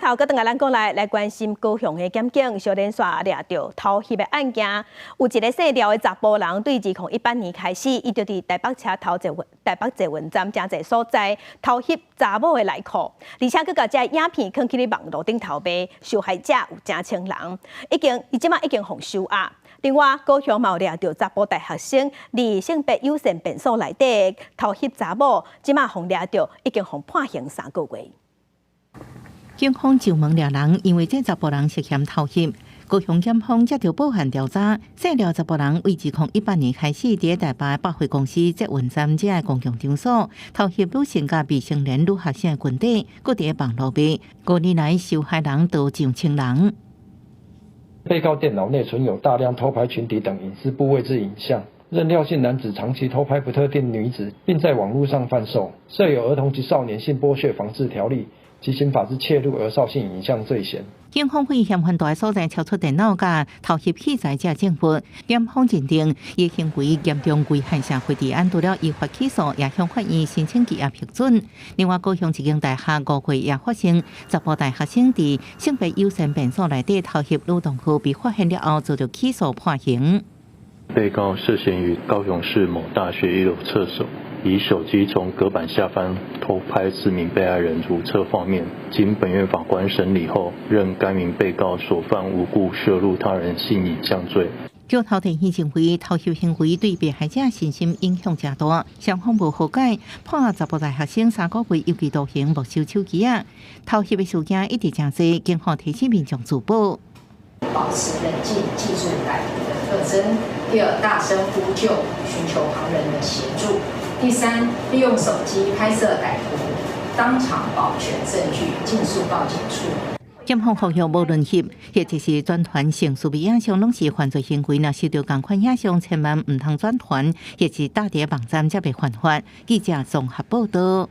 頭閣轉來咱國內來關心高雄的檢警小連續掠著偷翕的案件，有一个姓廖的查埔人，對2018年開始，伊就佇台北車頭捷台北捷運站誠濟所在偷翕查某的內褲，而且閣共這影片囥去咧網路頂頭賣，受害者有成千人，已經伊這馬已經予收押。另外，高雄嘛有掠著查埔大學生佇性別友善便所內底偷翕查某，這馬予掠著，已經予判刑3個月。警方上門掠人，因為這查埔人涉嫌偷翕。高雄檢方接著報案調查，姓廖查埔人為2018年開始，佇台北百貨公司捷運站這个公共場所偷翕女性佮未成年女學生的裙底，閣佇網路賣。5年來受害人都上千人。被告電腦內存有大量偷拍裙底等隱私部位之影像，認廖姓男子長期偷拍不特定女子，並在網路上販售，涉有兒童及少年性剝削防治條例及刑法之竊錄兒少性影像罪嫌。警方佇嫌犯蹛的所在抄出電腦佮偷翕器材這證物，檢方認定伊行為嚴重危害社會治安，除了依法起訴，也向法院申請羈押批准。另外，高雄一間大學5月也發生查埔大學生佇性別友善便所內底偷翕女同學被發現了後，遭著起訴判刑。被告涉嫌於高雄市某大學一樓廁所，以手機從隔板下方偷拍四名被害人如廁畫面，經本院法官審理後，認該名被告所犯無故攝錄他人性影像罪。橋頭提醒認為偷翕行為對被害者身心影響誠大，雙方無和解，判查埔大學生3個月有期徒刑，沒收手機仔。偷翕的事件一直誠濟，警方提醒民眾自保，保持冷靜，記住歹徒的特徵。第二，大聲呼救，尋求旁人的協助。第三，利用手機拍攝歹徒，當場保全證據，盡速報警處理。檢方呼籲無論翕，或者是轉傳性私密影像，攏是犯罪行為。若收著仝款影像，千萬毋通轉傳，或是貼佇網站，才袂犯法。記者綜合報導。